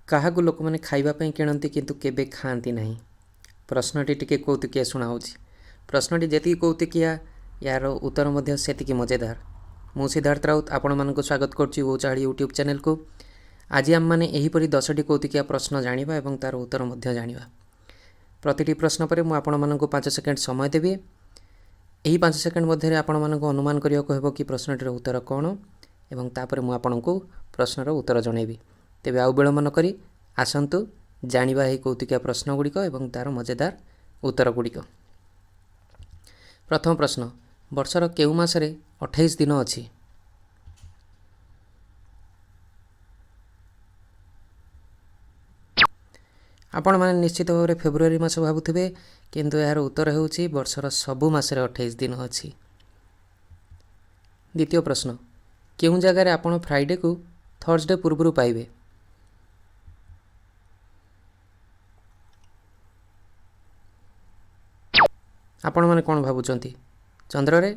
କାହାକୁ ଲୋକମାନେ ଖାଇବା ପାଇଁ କିଣନ୍ତି, କିନ୍ତୁ କେବେ ଖାଆନ୍ତି ନାହିଁ? ପ୍ରଶ୍ନଟି ଟିକେ କୌତୁକିଆ ଶୁଣାହେଉଛି। ପ୍ରଶ୍ନଟି ଯେତିକି କୌତୁକିଆ, ଏହାର ଉତ୍ତର ମଧ୍ୟ ସେତିକି ମଜେଦାର। ମୁଁ ସିଦ୍ଧାର୍ଥ ରାଉତ ଆପଣମାନଙ୍କୁ ସ୍ୱାଗତ କରୁଛି ଓ ଚାହାଳି ୟୁଟ୍ୟୁବ୍ ଚ୍ୟାନେଲକୁ। ଆଜି ଆମେମାନେ ଏହିପରି 10ଟି କୌତୁକିଆ ପ୍ରଶ୍ନ ଜାଣିବା ଏବଂ ତା'ର ଉତ୍ତର ମଧ୍ୟ ଜାଣିବା। ପ୍ରତିଟି ପ୍ରଶ୍ନ ପରେ ମୁଁ ଆପଣମାନଙ୍କୁ 5 ସେକେଣ୍ଡ ସମୟ ଦେବି। ଏହି 5 ସେକେଣ୍ଡ ମଧ୍ୟରେ ଆପଣମାନଙ୍କୁ ଅନୁମାନ କରିବାକୁ ହେବ କି ପ୍ରଶ୍ନଟିର ଉତ୍ତର କ'ଣ, ଏବଂ ତାପରେ ମୁଁ ଆପଣଙ୍କୁ ପ୍ରଶ୍ନର ଉତ୍ତର ଜଣାଇବି। ତେବେ ଆଉ ବିଳମ୍ବ ନକରି ଆସନ୍ତୁ ଜାଣିବା ଏହି କୌତୁକିଆ ପ୍ରଶ୍ନଗୁଡ଼ିକ ଏବଂ ତା'ର ମଜେଦାର ଉତ୍ତର ଗୁଡ଼ିକ। ପ୍ରଥମ ପ୍ରଶ୍ନ, ବର୍ଷର କେଉଁ ମାସରେ 28 ଦିନ ଅଛି? ଆପଣମାନେ ନିଶ୍ଚିତ ଭାବରେ ଫେବୃଆରୀ ମାସ ଭାବୁଥିବେ, କିନ୍ତୁ ଏହାର ଉତ୍ତର ହେଉଛି ବର୍ଷର ସବୁ ମାସରେ 28 ଦିନ ଅଛି। ଦ୍ୱିତୀୟ ପ୍ରଶ୍ନ, କେଉଁ ଜାଗାରେ ଆପଣ ଫ୍ରାଇଡ଼େକୁ ଥର୍ସଡେ ପୂର୍ବରୁ ପାଇବେ? ଆପଣମାନେ କ'ଣ ଭାବୁଛନ୍ତି? ଚନ୍ଦ୍ରରେ?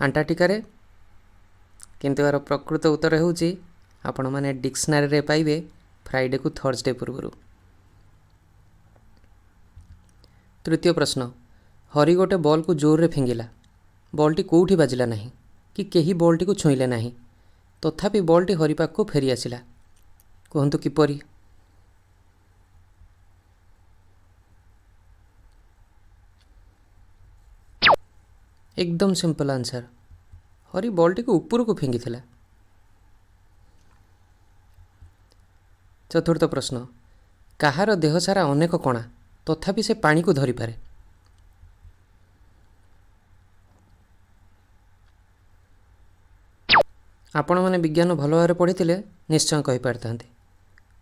ଆଣ୍ଟାର୍କଟିକାରେ? କିନ୍ତୁ ଏହାର ପ୍ରକୃତ ଉତ୍ତର ହେଉଛି ଆପଣମାନେ ଡିକ୍ସନାରୀରେ ପାଇବେ ଫ୍ରାଇଡ଼େକୁ ଥର୍ସଡେ ପୂର୍ବରୁ। ତୃତୀୟ ପ୍ରଶ୍ନ, ହରି ଗୋଟେ ବଲ୍କୁ ଜୋରରେ ଫିଙ୍ଗିଲା। ବଲ୍ଟି କେଉଁଠି ବାଜିଲା ନାହିଁ କି କେହି ବଲ୍ଟିକୁ ଛୁଇଁଲେ ନାହିଁ, ତଥାପି ବଲ୍ଟି ହରି ପାଖକୁ ଫେରି ଆସିଲା। କୁହନ୍ତୁ କିପରି? ଏକଦମ ସିମ୍ପଲ୍ ଆନ୍ସର୍, ହରି ବଲ୍ଟିକୁ ଉପରକୁ ଫିଙ୍ଗିଥିଲା। ଚତୁର୍ଥ ପ୍ରଶ୍ନ, କାହାର ଦେହ ସାରା ଅନେକ କଣା, ତଥାପି ସେ ପାଣିକୁ ଧରିପାରେ? ଆପଣମାନେ ବିଜ୍ଞାନ ଭଲ ଭାବରେ ପଢ଼ିଥିଲେ ନିଶ୍ଚୟ କହିପାରିଥାନ୍ତେ।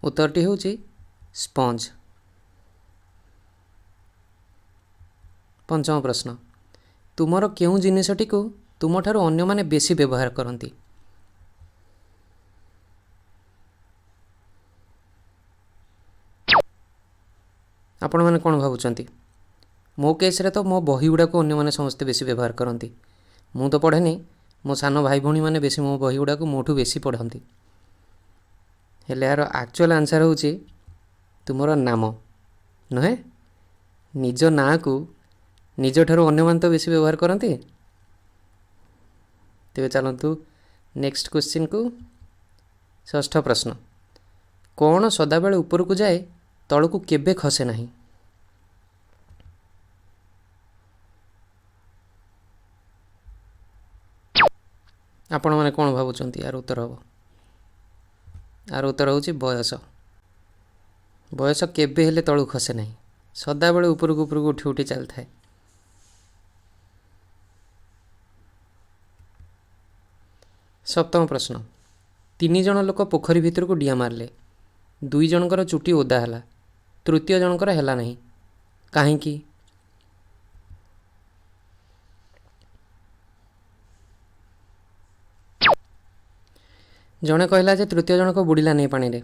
ଉତ୍ତରଟି ହେଉଛି ସ୍ପଞ୍ଜ। ପଞ୍ଚମ ପ୍ରଶ୍ନ, ତୁମର କେଉଁ ଜିନିଷଟିକୁ ତୁମଠାରୁ ଅନ୍ୟମାନେ ବେଶୀ ବ୍ୟବହାର କରନ୍ତି? ଆପଣମାନେ କ'ଣ ଭାବୁଛନ୍ତି? ମୋ କେସ୍ରେ ତ ମୋ ବହି ଗୁଡ଼ାକୁ ଅନ୍ୟମାନେ ସମସ୍ତେ ବେଶୀ ବ୍ୟବହାର କରନ୍ତି। ମୁଁ ତ ପଢ଼େନି, ମୋ ସାନ ଭାଇ ଭଉଣୀମାନେ ବେଶୀ ମୋ ବହି ଗୁଡ଼ାକୁ ମୋଠୁ ବେଶୀ ପଢ଼ନ୍ତି। ହେଲେ ଏହାର ଆକ୍ଚୁଆଲ୍ ଆନ୍ସର୍ ହେଉଛି ତୁମର ନାମ, ନୁହେଁ? ନିଜ ନାଁକୁ ନିଜଠାରୁ ଅନ୍ୟମାନେ ତ ବେଶୀ ବ୍ୟବହାର କରନ୍ତି। ତେବେ ଚାଲନ୍ତୁ ନେକ୍ସଟ କ୍ୱେଶ୍ଚିନ୍କୁ। ଷଷ୍ଠ ପ୍ରଶ୍ନ, କ'ଣ ସଦାବେଳେ ଉପରକୁ ଯାଏ, ତଳକୁ କେବେ ଖସେ ନାହିଁ? ଆପଣମାନେ କ'ଣ ଭାବୁଛନ୍ତି ଏହାର ଉତ୍ତର ହେବ? ଏହାର ଉତ୍ତର ହେଉଛି ବୟସ। ବୟସ କେବେ ହେଲେ ତଳକୁ ଖସେ ନାହିଁ, ସଦାବେଳେ ଉପରକୁ ଉପରକୁ ଉଠି ଉଠି ଚାଲିଥାଏ। ସପ୍ତମ ପ୍ରଶ୍ନ, 3 ଜଣ ଲୋକ ପୋଖରୀ ଭିତରକୁ ଡିଆଁ ମାରିଲେ। 2 ଜଣଙ୍କର ଚୁଟି ଓଦା ହେଲା, ତୃତୀୟ ଜଣଙ୍କର ହେଲା ନାହିଁ, କାହିଁକି? ଜଣେ କହିଲା ଯେ ତୃତୀୟ ଜଣକ ବୁଡ଼ିଲା ନାହିଁ ପାଣିରେ।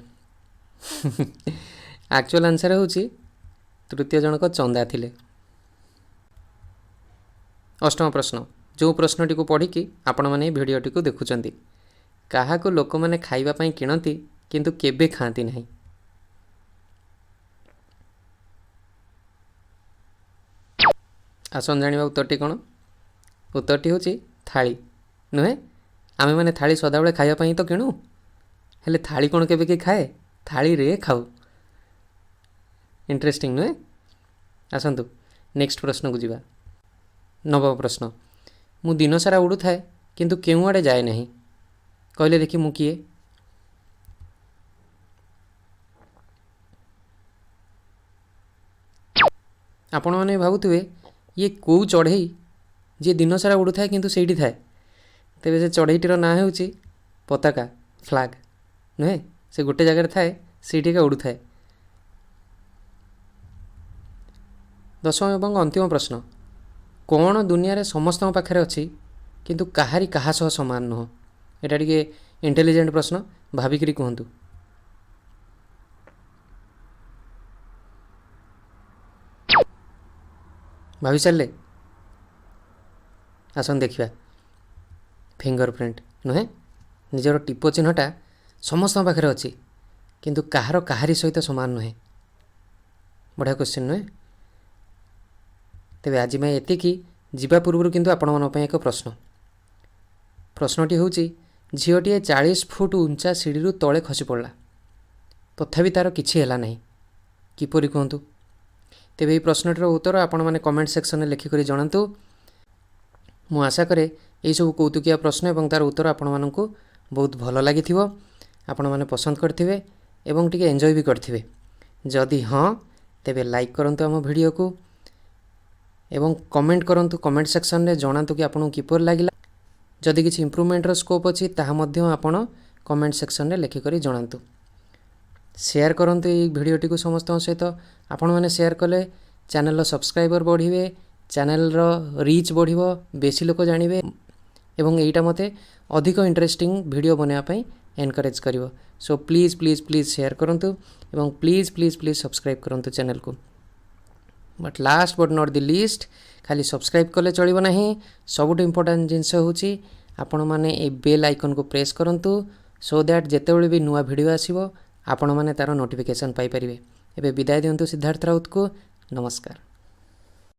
ଆକ୍ଚୁଆଲ୍ ଆନ୍ସର୍ ହେଉଛି ତୃତୀୟ ଜଣକ ଚନ୍ଦା ଥିଲେ। ଅଷ୍ଟମ ପ୍ରଶ୍ନ, ଯେଉଁ ପ୍ରଶ୍ନଟିକୁ ପଢ଼ିକି ଆପଣମାନେ ଏହି ଭିଡ଼ିଓଟିକୁ ଦେଖୁଛନ୍ତି, କାହାକୁ ଲୋକମାନେ ଖାଇବା ପାଇଁ କିଣନ୍ତି କିନ୍ତୁ କେବେ ଖାଆନ୍ତି ନାହିଁ? ଆସନ୍ତୁ ଜାଣିବା ଉତ୍ତରଟି କ'ଣ। ଉତ୍ତରଟି ହେଉଛି ଥାଳି, ନୁହେଁ? ଆମେମାନେ ଥାଳି ସଦାବେଳେ ଖାଇବା ପାଇଁ ତ କିଣୁ, ହେଲେ ଥାଳି କ'ଣ କେବେ କିଏ ଖାଏ? ଥାଳିରେ ଖାଉ। ଇଣ୍ଟରେଷ୍ଟିଂ ନୁହେଁ? ଆସନ୍ତୁ ନେକ୍ସଟ ପ୍ରଶ୍ନକୁ ଯିବା। ନବମ ପ୍ରଶ୍ନ, ମୁଁ ଦିନସାରା ଉଡ଼ୁଥାଏ କିନ୍ତୁ କେଉଁଆଡ଼େ ଯାଏ ନାହିଁ, କହିଲେ ଦେଖି ମୁଁ କିଏ? ଆପଣମାନେ ଭାବୁଥିବେ ଇଏ କେଉଁ ଚଢ଼େଇ ଯିଏ ଦିନସାରା ଉଡ଼ୁଥାଏ କିନ୍ତୁ ସେଇଠି ଥାଏ। ତେବେ ସେ ଚଢ଼େଇଟିର ନାଁ ହେଉଛି ପତାକା, ଫ୍ଲାଗ, ନୁହେଁ? ସେ ଗୋଟେ ଜାଗାରେ ଥାଏ, ସେଇଠି ଏକା ଉଡ଼ୁଥାଏ। ଦଶମ ଏବଂ ଅନ୍ତିମ ପ୍ରଶ୍ନ, କ'ଣ ଦୁନିଆରେ ସମସ୍ତଙ୍କ ପାଖରେ ଅଛି କିନ୍ତୁ କାହାରି କାହା ସହ ସମାନ ନୁହଁ? ଏଇଟା ଟିକେ ଇଣ୍ଟେଲିଜେଣ୍ଟ ପ୍ରଶ୍ନ, ଭାବିକିରି କୁହନ୍ତୁ। ଭାବି ସାରିଲେ? ଆସନ୍ତୁ ଦେଖିବା। ଫିଙ୍ଗର ପ୍ରିଣ୍ଟ, ନୁହେଁ? ନିଜର ଟିପ ଚିହ୍ନଟା ସମସ୍ତଙ୍କ ପାଖରେ ଅଛି କିନ୍ତୁ କାହାର କାହାରି ସହିତ ସମାନ ନୁହେଁ? ବଢ଼ିଆ କ୍ୱେଶ୍ଚିନ୍ ନୁହେଁ? ତେବେ ଆଜି ପାଇଁ ଏତିକି। ଯିବା ପୂର୍ବରୁ କିନ୍ତୁ ଆପଣମାନଙ୍କ ପାଇଁ ଏକ ପ୍ରଶ୍ନ। ପ୍ରଶ୍ନଟି ହେଉଛି, ଝିଅଟିଏ 40 ଫୁଟ ଉଞ୍ଚା ସିଡ଼ିରୁ ତଳେ ଖସି ପଡ଼ିଲା, ତଥାପି ତା'ର କିଛି ହେଲା ନାହିଁ, କିପରି କୁହନ୍ତୁ? ତେବେ ଏହି ପ୍ରଶ୍ନଟିର ଉତ୍ତର ଆପଣମାନେ କମେଣ୍ଟ ସେକ୍ସନରେ ଲେଖିକରି ଜଣାନ୍ତୁ। ମୁଁ ଆଶା କରେ ଏହିସବୁ କୌତୁକିଆ ପ୍ରଶ୍ନ ଏବଂ ତା'ର ଉତ୍ତର ଆପଣମାନଙ୍କୁ ବହୁତ ଭଲ ଲାଗିଥିବ, ଆପଣମାନେ ପସନ୍ଦ କରିଥିବେ ଏବଂ ଟିକେ ଏନ୍ଜୟ ବି କରିଥିବେ। ଯଦି ହଁ, ତେବେ ଲାଇକ୍ କରନ୍ତୁ ଆମ ଭିଡ଼ିଓକୁ ଏବଂ କମେଣ୍ଟ କରନ୍ତୁ। କମେଣ୍ଟ ସେକ୍ସନରେ ଜଣାନ୍ତୁ କି ଆପଣଙ୍କୁ କିପରି ଲାଗିଲା। ଯଦି କିଛି ଇମ୍ପ୍ରୁଭମେଣ୍ଟର ସ୍କୋପ୍ ଅଛି, ତାହା ମଧ୍ୟ ଆପଣ କମେଣ୍ଟ ସେକ୍ସନରେ ଲେଖିକରି ଜଣାନ୍ତୁ। ସେୟାର କରନ୍ତୁ ଏଇ ଭିଡ଼ିଓଟିକୁ ସମସ୍ତଙ୍କ ସହିତ। ଆପଣମାନେ ସେୟାର କଲେ ଚ୍ୟାନେଲର ସବସ୍କ୍ରାଇବର ବଢ଼ିବେ, ଚ୍ୟାନେଲର ରିଚ୍ ବଢ଼ିବ, ବେଶୀ ଲୋକ ଜାଣିବେ ଏବଂ ଏଇଟା ମୋତେ ଅଧିକ ଇଣ୍ଟରେଷ୍ଟିଂ ଭିଡ଼ିଓ ବନାଇବା ପାଇଁ ଏନକରେଜ୍ କରିବ। So please, please, please share କରନ୍ତୁ ଏବଂ ପ୍ଲିଜ୍, ପ୍ଲିଜ୍, ପ୍ଲିଜ୍ ସବସ୍କ୍ରାଇବ୍ କରନ୍ତୁ ଚ୍ୟାନେଲକୁ। But last but not the least, ଖାଲି ସବସ୍କ୍ରାଇବ୍ କଲେ ଚଳିବ ନାହିଁ। ସବୁଠୁ ଇମ୍ପୋର୍ଟାଣ୍ଟ ଜିନିଷ ହେଉଛି ଆପଣମାନେ ଏଇ ବେଲ୍ ଆଇକନ୍କୁ ପ୍ରେସ୍ କରନ୍ତୁ, ସୋ that ଯେତେବେଳେ ବି ନୂଆ ଭିଡ଼ିଓ ଆସିବ, ଆପଣମାନେ ତା'ର ନୋଟିଫିକେସନ୍ ପାଇପାରିବେ। ଏବେ ବିଦାୟ ଦିଅନ୍ତୁ ସିଦ୍ଧାର୍ଥ ରାଉତକୁ। ନମସ୍କାର।